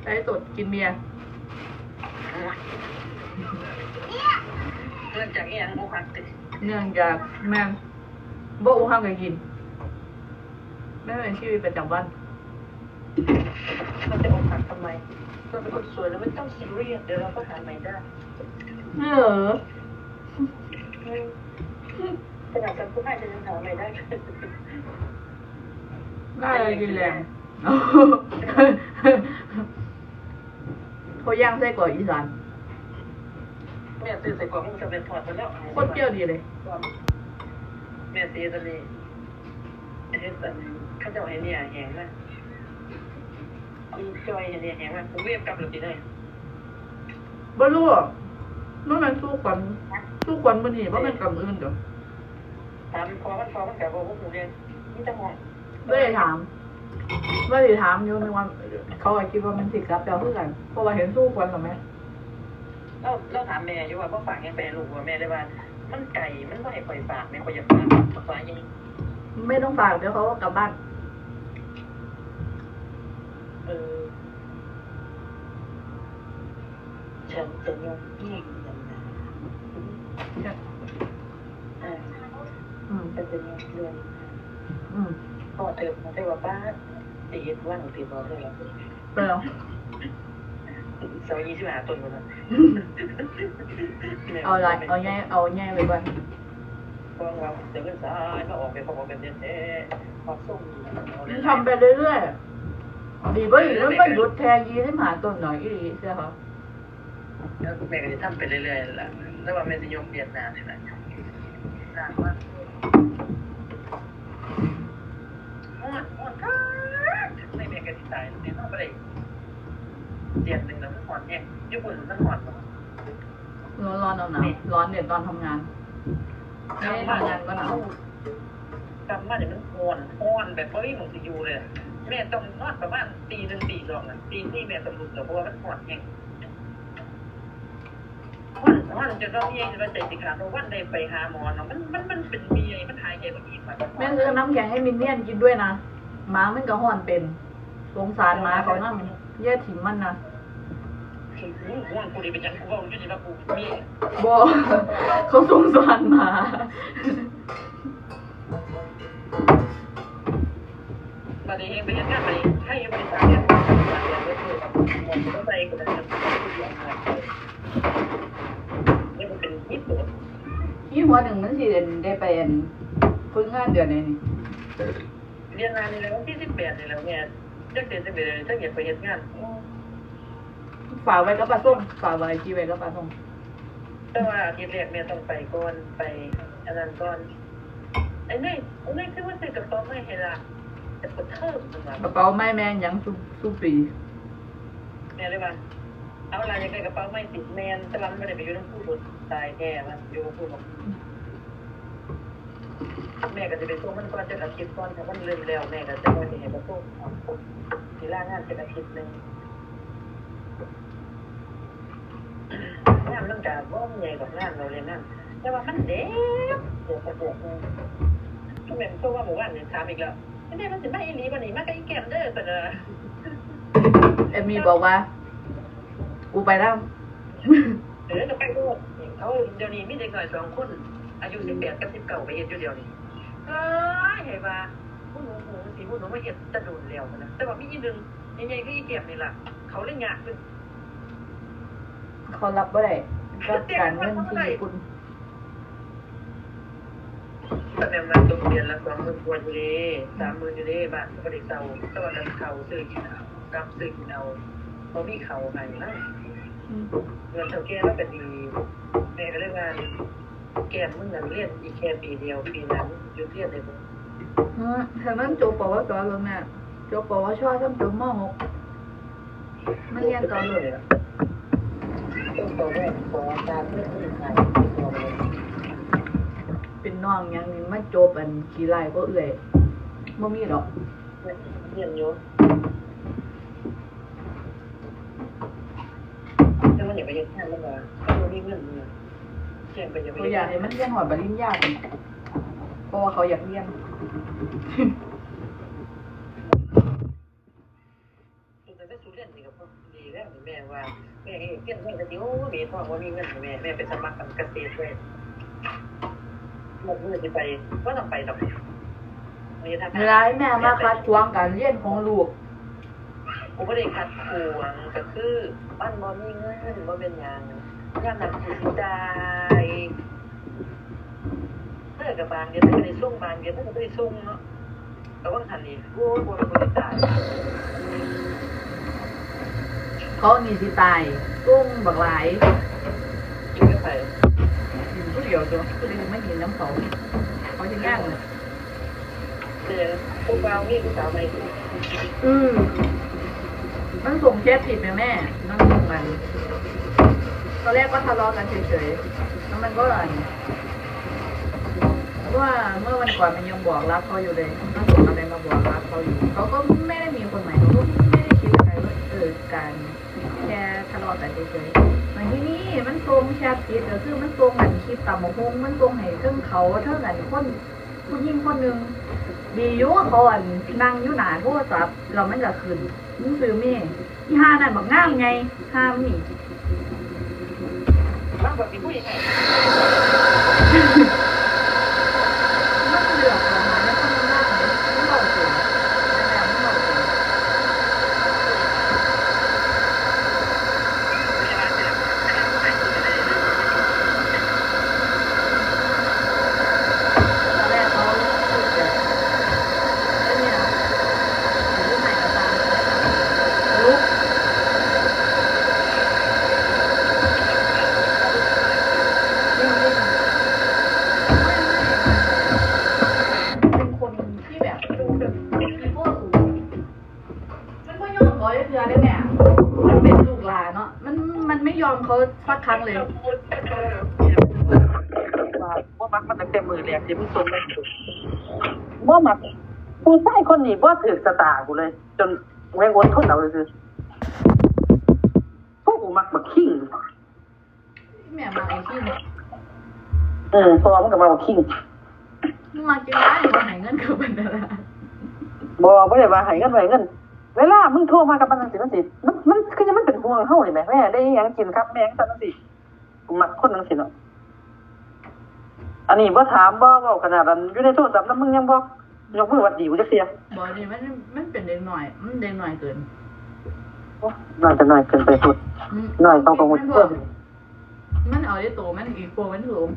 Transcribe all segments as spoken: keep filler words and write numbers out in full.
ไลฟ์สดกินเบียร์ เนื่องจากอีหยังบ่คักติ เนื่องจากแม่นบ่อกหักก็กิน ไม่เป็นชีวิตประจำวัน เราจะอกหักทำไม เราเป็นคนสวย เราไม่ต้องซีเรียส เดี๋ยวเราก็หาใหม่ได้ เออ ขนาดฉันผู้ให้ฉันยังหาใหม่ได้ ได้อะไรกินแรง เขาย่างไส้กรอกอีสาน แม่ซื้อใส่กล่องมันจะเป็นทอดไปแล้ว โคตรเปรี้ยวดีเลย แม่ซื้อตอนนี้เฮ็ดอันเขาเจ้าให้เนี่ยแหงนะมีจอยให้เนี่ยแหงนะผมเรียกกลับเลยทีได้ บ่รู้อะนั่นมันสู้ขวัญ สู้ขวัญมื้อนี้บ่แม่นกำอื่นเด้อ ถามพอมันพอมันกับบอกว่าผมเรียนนี่จะมอง บ่ได้ถาม บ่ได้ถามอยู่ นึกว่าเขาก็คิดว่ามันสิกลับแล้วคือกัน เพราะว่าเห็นสู้ขวัญแล้วแหม เราเราถามแม่อยู่ว่าบ่ฝากหยังไปให้ลูกบ่ แม่เลยว่า มันไกล มันบ่ให้ข่อยฝาก แม่ข่อยอยากฝาก ฝากหยัง ไม่ต้องฝาก เดี๋ยวเขาก็กลับบ้าน เออ ฉันจะยกหนี้กันนะ เนี่ย อ่า อืม ฉันจะยกเรื่อง อืม พอเติมมาได้ว่าบ้านตีเอ็ดวันตีบอลได้แล้ว ไปแล้ว เสายี่สิบห้าต้นหมดแล้ว เอาละเอาไงเอาไงไปก่อน เพราะว่าจะเรื่องสายมาออกไปพร้อมกันแท้ๆความส่ง มันทำไปเรื่อยๆ ดีบ่ดีมันก็หยุดแค่ยี่สิบห้าต้นหน่อยอีหลีเสียเขา แล้วแม่ก็จะทำไปเรื่อยๆล่ะ แล้วว่าแม่จะยกเวียดนามนี่แหละนานมากฮ้อนฮ้อนคักในแม่ก็สิตายแม่นอนบ่ได้เดือนหนึ่งแล้วมันฮ้อนแฮงอยู่บนมันฮ้อนบ่ ร้อนร้อนเอาหนาวร้อนเนี่ยตอนทำงาน ไม่ได้ทำงานก็หนาว กลับมาเนี่ยมันฮ้อนฮ้อนแบบบ่มีหม่องสิอยู่เลย แม่ต้องนอนประมาณตีหนึ่งตีสองน่ะตีสี่แม่ต้องลุกแล้วเพราะว่ามันฮ้อนแฮงฮ้อนฮ้อนจนว่าเมียว่าใจสิขาดเพราะวันได้ไปหาหมอเนาะมันมันมันเป็นเมียมันหายใจบ่ดีมัน แม่ซื้อน้ำแข็งให้มินเนี่ยนกินด้วยนะหมามันก็ฮ้อนเป็น สงสารหมาเขานั่งแย่ถิ่มมันนะ ฮ้อนกูนี่เป็นหยังกูเว้าอยู่นี่ว่ากูมี บ่เขาสงสารหมา บัดนี้เฮงไปเฮ็ดงานไปไทยบริษัทเนี่ยต้องไปกูเลยนี่มันเป็นฮิตตัว อีหัวหนึ่งมันสิได้ไปอันฝึกงานเดือนไหนนี่ เรียนงานนี่แหละวันที่สิบแปดนี่แหละแม่จักเดือนสิบเอ็ดจักอยากไปเฮ็ดงาน ฝากไว้กับป้าส้มฝากไว้ที่ไว้กับป้าส้ม แต่ว่าอาทิตย์แรกแม่ต้องไปก่อนไปอันนั้นก่อนไอ้นี่ไอ้นี่คือว่าซื้อกระเป๋าใหม่ให้ล่ะแต่ปวดเทิงมันว่าก ระเป๋าไม้แม่ยังสุสุปี แม่เลยว่าเอาล่ะอยากได้กระเป๋าใหม่ติดแม่นแต่ว่ามันบ่ได้ไปอยู่นำผู้โดนตายแท้ว่าอยู่กับผู้โดน แม่ก็จะไปส่งมันก่อนจักอาทิตย์ก่อนถ้ามันเริ่มแล้วแม่ก็จะว่าสิให้ไปส่งเอาสิลางานจักอาทิตย์หนึ่งงานมันก็บ่ใหญ่ดอกงานเราเรียนนั่นแต่ว่ามันเด็กเดี๋ยวสะดวกเลยก็แม่นตัวว่าหมู่บ้านนี่ถามอีกแล้วแม่มันสิมาอีหลีบ่นี่มากับอีแก้มเด้อซั่นน่ะ แอมมี่บอกว่า กูไปแล้ว เออก็ไปโลดเขาเดี๋ยวนี้มีเด็กน้อยสองคน อายุสิบแปดกับสิบเก้าไปเฮ็ดอยู่เดี๋ยวนี้เอ้ยให้ว่าผู้หนูหูสิผู้หนูมาเฮ็ดแตะโดนแล้วนะแต่ว่ามีอีหนึ่งใหญ่ๆคืออีแก้มนี่ล่ะ เขาเลยยากขึ้น เขารับบ่ได้กับการเงินที่ญี่ปุ่น แต่แม่มาตกเดือนละสองหมื่นกว่าอยู่เด้สามหมื่นอยู่เด้บ้านก็บ่ได้เซาแต่ว่าเงินเขาซื้อกินเอากับซื้อกินเอาบ่มีเขาให้นะ อืม เงินเฒ่าแก่แล้วก็ดี แม่ก็เลยว่า แก้มมึงนั่นเรียนอีกแค่ปีเดียว ปีหน้ามึงหยุดเรียนได้บ่ อืมเห็นมันจบปวสแล้วแม่จบปวชทำจบมหกมันเรียนต่อเลย ต้องต่อแม่ขอตามเรื่องอื่นหาย เป็นน้องหยังนี่มาจบอันขี้ไล่ก็เอื่อยบ่มีดอก เรียนอยู่แต่มันอยากไปเฮ็ดงานแล้วก็เขาบ่มีเงินเนี่ยเรียนไปอยากไป เขาอยากให้มันเรียนหอดปริญญาพุ่นเพราะว่าเขาอยากเรียน แต่ก็สู้เรียนนี่ ดีแล้วแม่ว่า แม่เฮ็ดเพี้ยนแม่ก็สิ โอ้ มีพ่อบ่มีเงิน แม่ แม่ไปสมัครกันเกษตรเลย เลือกมือสิไป บ่ต้องไปดอก นี่ถ้า เวลาแม่มาขัดขวางการเรียนของลูก กูบ่ได้ขัดขวาง ก็คือ มันบ่มีเงิน บ่เป็นหยัง ยามนั้นกูสิจ่าย เธอกับบางเดือนเธอก็ได้ส่ง บางเดือนเธอก็บ่ได้ส่งเนาะ แต่ว่าหันนี่ โอ้ย บ่เป็นคนจ่าย เขานี่สิตาย ส่งบักหลาย กินกับไผ กินผู้เดียวตัว ผู้ใดสิมากินนำเขา เขาสิย่างน่ะ เดี๋ยวผู้บ่าวมีผู้สาวใหม่ อืม มันส่งแชทผิดไหมแม่ มันส่งกัน ตอนแรกก็ทะเลาะกันเฉยๆ แล้วมันก็อัน เมื่อ เมื่อวันก่อนมันยังบอกรักเขาอยู่เลย มันส่งอะไรมาบอกรักเขาอยู่ เขาก็ไม่ได้มีคนใหม่ เขาก็ไม่ได้คิดอะไรว่า เออ การแค่ทะเลาะกันเฉยๆ มันที่นี่มันส่งแชทผิด ก็คือมันส่งอันคลิปตำบักหุ่ง มันส่งให้เทิงเขา เทิงอันคน ผู้หญิงคนหนึ่ง ดีอยู่เขาอันนั่งอยู่หน้าโทรศัพท์ แล้วมันก็ขึ้น มึงซื้อเมย์ อีห่านั่นบักงามไง ห้ามนี่ มันบ่สิคุยให้ มันเลือกเอาหาในธรรมดาเลย มันเว้าเก่ง แต่แล้วมันเว้าเก่ง ตอนแรกเขารู้สึกแบบ เอ้ยเนี่ย อายุใหม่ก็ตาม ลุก เป็นคนที่แบบ อีโก้สูง มันบ่ยอมขอจักเทื่อเด้อแม่ มันเป็นลูกหลานเนาะ มัน มันไม่ยอมเขาสักครั้งเลย ว่าบ่มักมันตั้งแต่มื้อแรกที่มึงส่งมาให้กู บ่มัก ผู้ชายคนนี้บ่ถูกชะตากูเลย จนกูยังอดทนเอาซื่อๆ พวกกูมักบักคิง แม่มักไอ้คิง เออ พ่อมึงก็มักบักคิง มึงมักจังได๋ บ่ให้เงินเขาปานนั้นล่ะ บ่ บ่ได้ว่าให้เงิน บ่ให้เงิน เวลามึงโทรมากับมันจังซี่ มันสิ มัน มันคือจังมันเป็นห่วงเฮานี่แหม แม่ได้อิหยังกินครับ แม่จังซั่นจังซี่ กูมักคนจังซี่เนาะ อันนี้บ่ถาม บ่เว้า ขนาดอันอยู่ในโทรศัพท์นำมึงยังบ่ยกมือหวัดดีกูจักเทื่อ บ่ นี่มัน มันเป็นเด็กน้อย มันเด็กน้อยเกิน โอ้ น่าจะน้อยเกินไปพุด อืม น้อยเขาก็หมด มันบอก มันเอาได้โตมันอีกโตมันสูง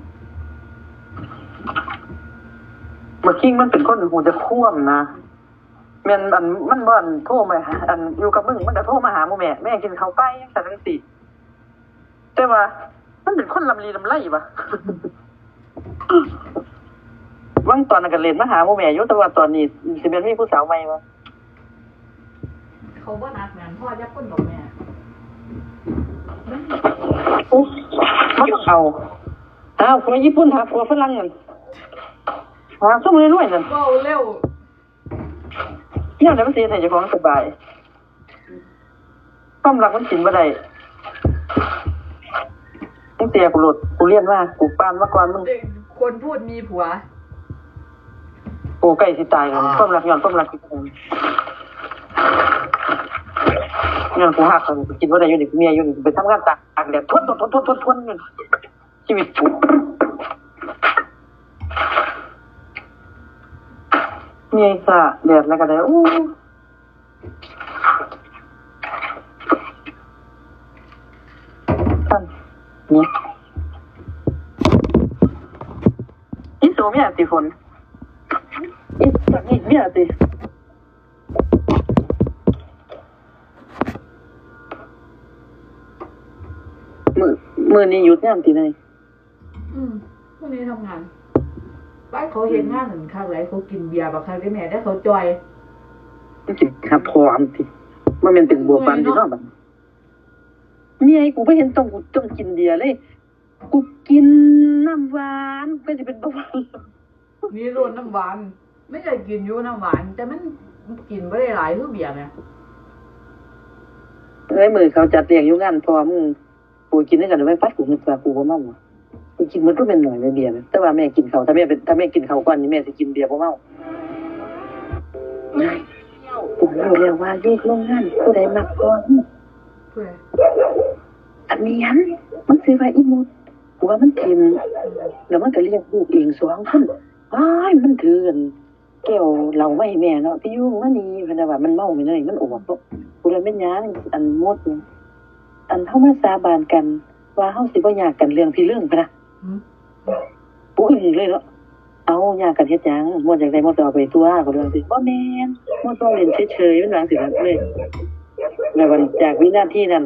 บักคิงมันเป็นคนฮู้จักความนะ แม่นอันมันบ่อันโทรมาหา อันอยู่กับมึง มันก็โทรมาหาหมู่แม่ แม่กินข้าวไป จังซั่นจังซี่ แต่ว่ามันเป็นคนลำลีลำไรวะ หว่างตอนนั้นก็เล่นมาหาหมู่แม่อยู่ แต่ว่าตอนนี้สิแม่นมีผู้สาวใหม่วะ เขาบ่นัดงานพ่อจักคนดอกแม่ มัน อุ๊ย มันต้องเอา หาผัวญี่ปุ่น หาผัวฝรั่งนั่น หาซุมรวยๆนั่น เว้าเร็ว แนวใดมันสิเฮ็ดให้เจ้าของสบาย ความรักมันกินบ่ได้ ตั้งแต่กูโลด กูเรียนมา กูผ่านมาก่อนมึง เด็กคนพูดมีผัว กูใกล้สิตายแล้ว ความรักย้อนความรัก ย้อนกูฮักเขา กูกินบ่ได้อยู่นี่ กูเมียอยู่นี่ กูไปทำงานตากแดด ทน ทน ทน ทน ทน ทน ชีวิตกู เมียสะแดดแล้วก็ได้ อู้ ท่าน นี่ อีโซเมียติฝน อีสักนิดเมียติ มื้อ มื้อนี้หยุดงานติไหน อืม พรุ่งนี้ทำงาน บ้านเขาเฮ็ดงานนั่นคักหลาย เขากินเบียร์บักคักเด้แม่ แต่เขาจ่อย มันกินหาพร้อมติ มันแม่นเป็นบัวปันพี่น้องบัดนี้ เมียกูบ่เห็นต้อง กูต้องกินเบียร์เลย กูกินน้ำหวาน ก็สิเป็นเบาหวาน นี่โลดน้ำหวาน ไม่เคยกินอยู่น้ำหวาน แต่มันกินบ่ได้หลายคือเบียร์ไง เอ้ย มื้อเขาจัดเลี้ยงอยู่งานพ่อมึง กูกินด้วยกันไว้ปั๊บ กูนึกว่ากูบ่เมาอะ กูกินมันก็เป็นหน่อยในเบียร์นะ แต่ว่าแม่กินเขาว ถ้าแม่เป็น ถ้าแม่กินเขาวก่อนนี่ แม่สิกินเบียร์บ่เมา กูรู้แล้วว่าอยู่โรงงานผู้ใดมักก่อน อันนี้หันมันซื้อมาอีหมดผัวมันถิ่มแล้วมันก็เลี้ยงลูกเองสองคนอ้ายมันถือกันแก้วเหล้าไว้แม่เนาะพี่ยุ่งมานี่พะนะว่ามันเมาไม่เลยมันอวบเนาะกูเลยไม่นหยังอันหมดนี่อันเฮามาสาบานกันว่าเฮาสิบ่ยากกันเรื่องพี่เรื่องพะนะกูอึ้งเลยเนาะเอายากกันเฮ็ดหยังหมดอยากได้หมดก็เอาไปตัวกูเลยสิบ่แม่นหมดต้องเล่นเฉยๆมันวางสิเลยแล้วมันจากวินาทีนั้น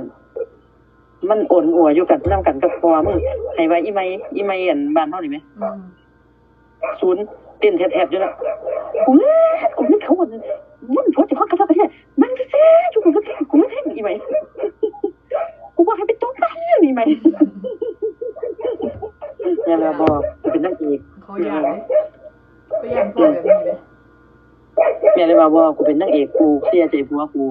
มันอ่อนอัวอยู่กับนำกันกับพ่อมึงให้ว่าอีไม่อีไม่อันบ้านเฮานี่ไหมอืมศูนย์เต้นแทบๆอยู่แล้วกูเล่นกูไม่เขามันมันผัวจะพักกันแล้วกันเนี่ยนั่งเซ่ๆอยู่กูก็กูไม่แทงอีไม่กูบอกให้ไปตบไปนี่ไม่เนี่ยเลยบอกกูเป็นนางเอกเขาอยากเลยไปอยากพ่อแบบนี้เลย แม่เลยว่าบ่กูเป็นนางเอกกูเสียใจผัวกู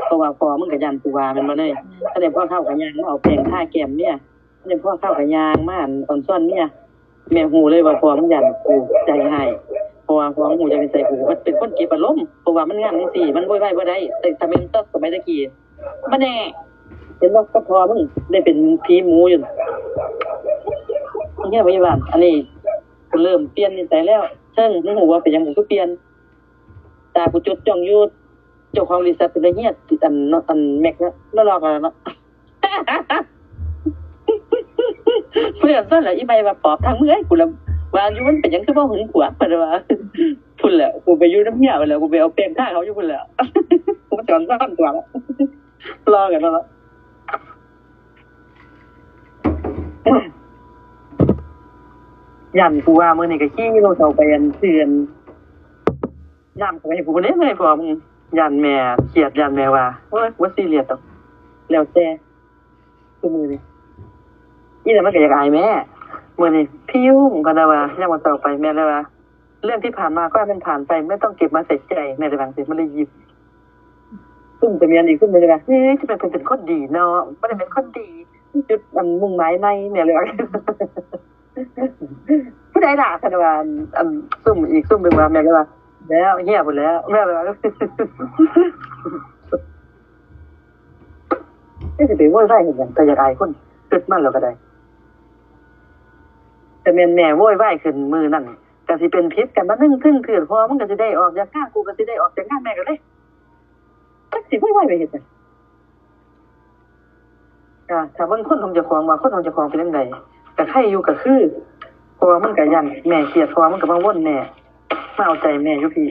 เพราะว่าพ่อมึงก็ย่านกูว่าแม่นบ่เลยถ้าได้พ่อเข้ากับย่างมาเอาแป้งทาแก้มเมียถ้าได้พ่อเข้ากับย่างมาอันอ่อนซ้อนเมียแม่ฮู้เลยว่าพ่อมึงย่านกูใจหายเพราะว่าพ่อมึงฮู้จะเป็นใจกูมันเป็นคนเก็บอารมณ์เพราะว่ามันงานจังซี่มันโวยวายบ่ได้แต่ถ้าแม่นตอนสมัยตะกี้มันแน่เห็นว่าก็พ่อมึงได้เป็นผีหมูอยู่เนี่ยพยาบาลอันนี้กูเริ่มเปลี่ยนนิสัยแล้วเชิงมึงฮู้ว่าเป็นหยังกูคือเปลี่ยน ตากูจดจ้องอยู่เจ้าของบริษัทเป็นเฮียอันเนาะอันแม็กเนาะแล้วลอกกันเนาะเพื่อนนั่นแหละอีใบมาปอบทางเมื่อยกูแล้วว่าอยู่มันเป็นยังคือบ่หึงผัวเพิ่นว่าพุ่นแหละกูไปอยู่น้ำเมียไปแล้วกูไปเอาแป้งทาเขาอยู่พุ่นแหละกูมาจอนซ่อนตัวแล้วลอกกันแล้วย่านกูว่ามื้อนี้ก็ขี่รถเอาไปอันเตือน ย่านกูให้กูเล่นเลยพ่อมึงย่านแม่เครียดย่านแม่ว่าโอ้ยว่าซีเรียสดอกแล้วแต่คือมือนี่นี่แหละมันก็อยากอายแม่มือนี่พี่ยุ่งก็ได้ว่ายังมาต่อไปแม่เลยว่า เรื่องที่ผ่านมาก็ให้มันผ่านไปไม่ต้องเก็บมาใส่ใจแม่เลยบางทีมันเลยยิบซึ่งจะมีอันอีกซึ่งเลยว่าเฮ้ยจะเป็นเป็นคนดีเนาะไม่ได้เป็นคนดีจุดอันมุ่งหมายในเนี่ยเลยว่า ผู้ใดด่าคันว่าอันซุ่มอีกซุ่มหนึ่งว่าแม่ก็ว่าแล้วเฮียหมดแล้วแม่เลยว่าไม่สิไปโวยวายเห็นอย่างแต่อยากอายคนคิดมันแล้วก็ได้แต่แม่นแม่โวยวายขึ้นมือนั่นก็สิเป็นพิษกันมานึ่งซึ่งคือพ่อมันก็สิได้ออกจากงานกูก็สิได้ออกจากงานแม่ก็เลยจักสิโวยวายไปเห็นหยัง อ่าถ้าเบิ่งคนของเจ้าของว่าคนของเจ้าของเป็นจั่งใดก็ใครอยู่ก็คือเพราะว่ามันก็ย่านแม่เครียดเพราะว่ามันก็มาวนแม่มาเอาใจแม่อยู่พี้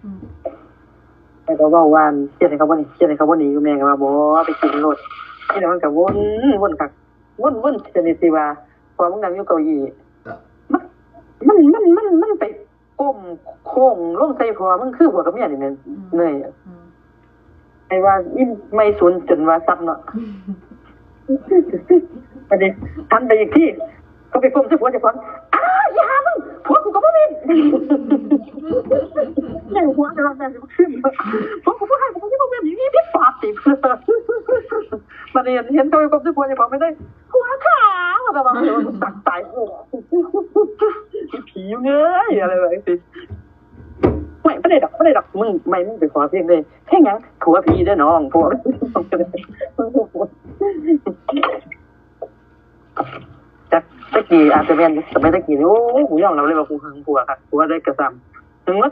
อืมแล้วก็เว้าว่าเครียดให้เขาบ่นี่เครียดให้เขาบ่นี่อยู่แม่ก็ว่าบ่ไปกินโลดนี่แหละมันก็วนวนคักวนวนชนิดที่ว่าพอมึงนั่งอยู่เก้าอี้มันมันมันมันมันไป ก้มโค้งลงใส่พ่อมึงคือผัวกับเมียนี่แม่นเนยไอ้ว่าอีไม่ศูนย์จนว่าซับเนาะอันนี้ทันไปอีกที่เขาไปก้มใส่ผัวเจ้าของอ้าวอย่ามึงผัวกูก็บ่แม่นแม่งหัวจะรักแม่สิขึ้นผัวกูบ่ให้กูบ่แม่นนี่นี่ปาดติดมันเห็นเห็นเขาไปก้มใส่ผัวเจ้าของไม่ได้ หัวขาว่าแต่ว่าเออมันสักตายกูอีผีอยู่เงยอะไรแบบนี้ไม่ไม่ได้ดอกไม่ได้ดอกมึงไม่มึงไปขอเพลงเลยเพลงหยังผัวผีเด้อน้องผัวจากตะกี้อาจจะเป็นสมัยตะกี้นี่โอ้ยกูยอมรับเลยว่ากูหึงผัวครับผัวได้กระซำหึงมด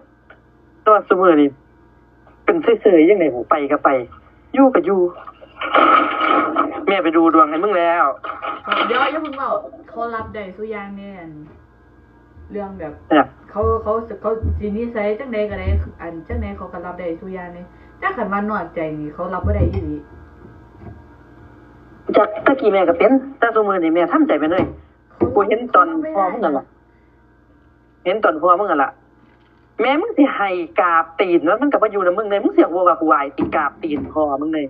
แต่ว่าซุมื้อนี้เป็นเฉยๆจั่งใด๋บุ ไปก็ไป อยู่ก็อยู่ แม่ไปดูดวงให้มึงแล้ว เดี๋ยวอย่าเพิ่งเว้าเขารับได้ซุอย่างเด้อันเรื่องแบบ เนี่ย เขาเขาเขาสินิสัยจั่งใด๋ก็ได้ อันจั่งใด๋เขาก็รับได้ซุอย่างเด้แต่คันว่านอกใจนี่เขารับบ่ได้อีหลี จากตะกี้แม่ก็เป็น แต่ซุมื้อนี้แม่ทำใจไปเลย เขา กูเห็นตอนพ่อมึงนั่นล่ะ เห็นตอนพ่อมึงนั่นล่ะ แม่มึงสิให้กราบตีนมันมันก็บ่อยู่นำมึงเลย มึงสิอยากว่ากูไหว้ตีกราบตีนพ่อมึงเลย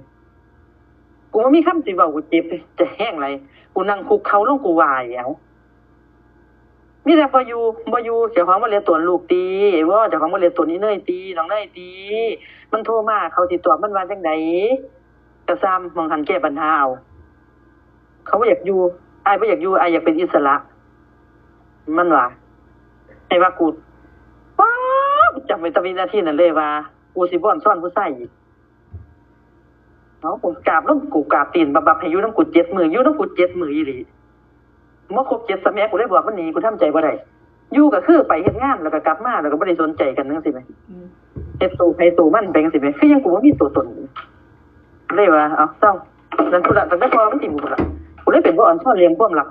กูบ่มีคำสิเว้า กูเจ็บจะแฮงหลาย กูนั่งคุกเข่าลงกูไหว้เอา มีแต่บ่อยู่ บ่อยู่ เจ้าของบ่เหลือตนลูกติ บ่ เจ้าของบ่เหลือตนอีเนยติ น้องเนยติ มันโทรมา เขาสิตอบมันว่าจั่งใด ก็ซ่ำ หม่องหั้นแก้ปัญหาเอา เขาบ่อยากอยู่ อ้ายบ่อยากอยู่ อ้ายอยากเป็นอิสระ มันว่า ให้ว่ากู ป๊าด กูจำไว้แต่วินาทีนั้นเลยว่า กูสิบ่อนซ้อนผู้ชายอีก เอากูกราบลง กูกราบตีนบับๆ ให้อยู่นำกูเจ็ดมื้อ อยู่นำกูเจ็ดมื้ออีหลี บ่ครบเจ็ดซะแหม กูเลยบอกมันหนี กูทำใจบ่ได้ อยู่ก็คือไปเฮ็ดงาน แล้วก็กลับมา แล้วก็บ่ได้สนใจกันจั่งซี้แหม อืม เฮ็ดโตไผโตมันไปจั่งซี้แหม คือยังกูบ่มีตัวตน เลยว่า เอา เซา นั่นพุ้นละ ตั้งแต่พ่อมันถิ่มกูพุ้นละ กูเลยเป็นบ่อ่อนซ้อนเรื่องความรัก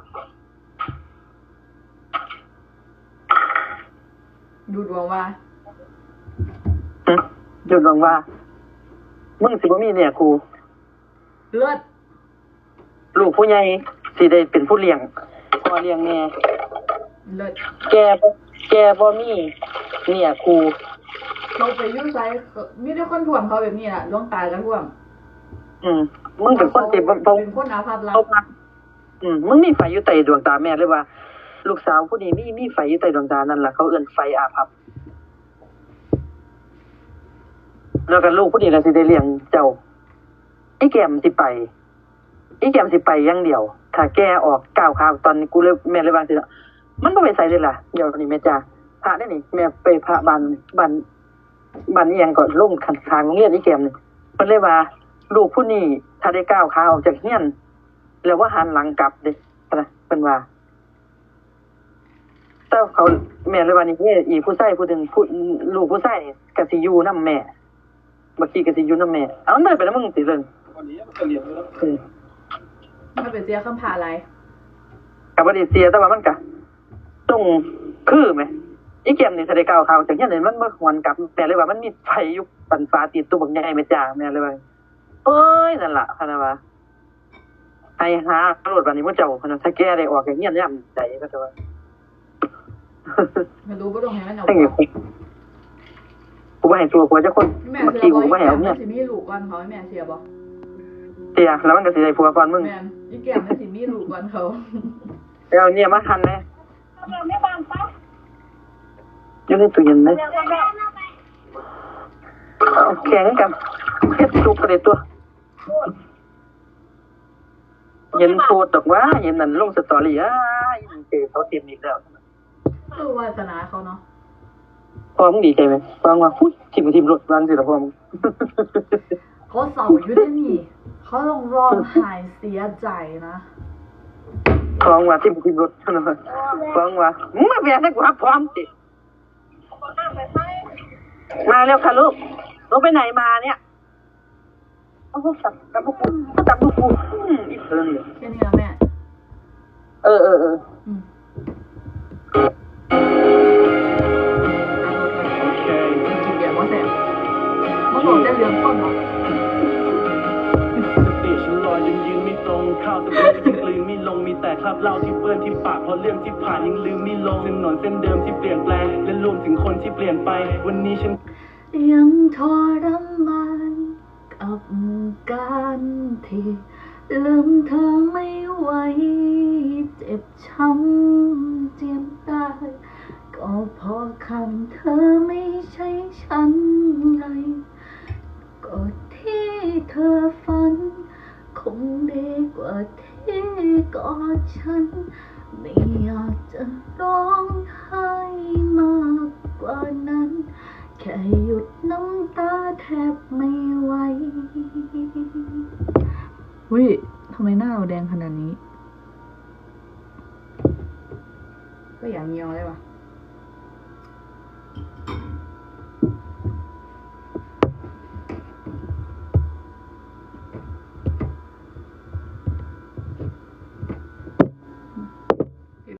ดูดวงว่า หึ ดูดวงว่า มึงสิบ่มีเนื้อคู่ เลิศ ลูกผู้ใหญ่สิได้เป็นผู้เลี้ยง พ่อเลี้ยงแม่ เลิศ แกบ่ แกบ่มีเนื้อคู่ เขาไปอยู่ไส มีแต่คนท่วมเขาแบบนี้ล่ะ หลวงตาก็ท่วม อืม มึงเป็นคนที่บ่ บ่ เป็นคนอาภัพรัก บ่มัก อืม มึงมีไฟอยู่ใต้ดวงตา แม่เลยว่า ลูกสาวผู้นี้มี มีไฟอยู่ใต้ดวงตา นั่นล่ะ เขาเอิ้นไฟอาภัพ แล้วก็ลูกผู้นี้ก็สิได้เลี้ยงเจ้า อีแก้มสิไป อีแก้มสิไปอย่างเดียว ถ้าแกออกก้าวขา ตอนนี้กูเลย แม่เลยว่าจั่งซี้เนาะ มันบ่ไปไสเลยล่ะ เดี๋ยวนี้แม่จ๋า พระเด้นี่ แม่ไปพระบ้าน บ้าน บ้านอีหยังก็ ลงข้างๆ โรงเรียนอีแก้มนี่ เพิ่นเลยว่า ลูกผู้นี้ถ้าได้ก้าวขาออกจากเฮือน แล้วบ่หันหลังกลับเด้ พะนะ เพิ่นว่า แต่เขา แม่เลยว่านี่ เอ้ย อีผู้ชายผู้หนึ่ง ผู้ ลูกผู้ชายนี่ก็สิอยู่นำแม่ บักกี้ก็สิอยู่นำแม่ เอา มันบ่ได้ไปนำมึงติเรื่อง วันนี้มันก็เรียนอยู่แล้ว อืม มันเป็นเสียคำพาอะไร ก็บ่ได้เสีย แต่ว่ามันก็ต้องคือแหม อีแก้มนี่ถ้าได้ก้าวขาออกจากเฮือนนี่ มันบ่หวนกลับ แม่เลยว่ามันมีไฟอยู่ปันฟ้าติดตัวบักใหญ่แม่จ๋า แม่เลยว่า เอ้ย นั่นล่ะ พะนะว่า ให้หาโลดบัดนี้หมู่เจ้า พะนะ ถ้าแกได้ออกจากเฮือนยามใด พะนะว่า ไม่รู้บ่ต้องให้มันเอา ให้กูบ่ให้ตัวผัวจักคน แม่ บัก เสีย กี้ บ่ กูบ่ให้เอาเมีย สิมีลูกก่อนเขา แม่เสียบ่ เสีย แล้วมันก็สิได้ผัวก่อนมึง แม่นอีแก้มมันสิมีลูกก่อนเขา แล้วเนี่ยมาหั่นแหน่ อยู่ในตู้เย็นเลย เอาแข่งกัน เฮ็ดสุกก็ได้ตัว เห็นโพสต์ดอกว่า เห็นนั่นลงสตอรี่ อ้าย เจอเขาเต็มอีกแล้ว คือวาสนาเขาเนาะ พ่อมึงดีใจไหม พ่อมึงว่า "หุ้ย ถิ่มถิ่มรถ" ว่าจั่งซี้ล่ะพ่อมึง เขาเศร้าอยู่เด้นี่ เขาต้องร้องไห้เสียใจนะ พ่อมึงว่า "ถิ่มถิ่มรถ" พ่อมึงว่า "มึงมาแวะให้กูรับพร้อมสิ" มาแล้วค่ะลูก หนูไปไหนมาเนี่ย โอ้โห ตำ ตำบักหุ่ง ตำบักหุ่ง อืม อีเพิ่น แค่นี้ละแม่ เออ เออ เออ อืมกินเบียร์บ่แซ่บมันบอกแต่เรื่องคนเนาะ สติฉันลอยจนยืนไม่ตรง ข้าวสะเปรย์ยังกลืนไม่ลง มีแต่คราบเหล้าที่เปื้อนที่ปาก เพราะเรื่องที่ผ่านยังลืมไม่ลง ถนนเส้นเดิมที่เปลี่ยนแปลง และรวมถึงคนที่เปลี่ยนไป วันนี้ฉัน ยังทรมานกับการที่ลืมเธอไม่ไหว เจ็บช้ำเจียนตาย ก็เพราะคำเธอไม่ใช่ฉันเลย กอดที่เธอฝัน คงดีกว่าที่กอดฉัน ไม่อยากจะร้องไห้มากกว่านั้น แค่หยุดน้ำตาแทบไม่ไหว อุ้ยทำไมหน้าเราแดงขนาดนี้ ก็อย่างเงียวเลยวะ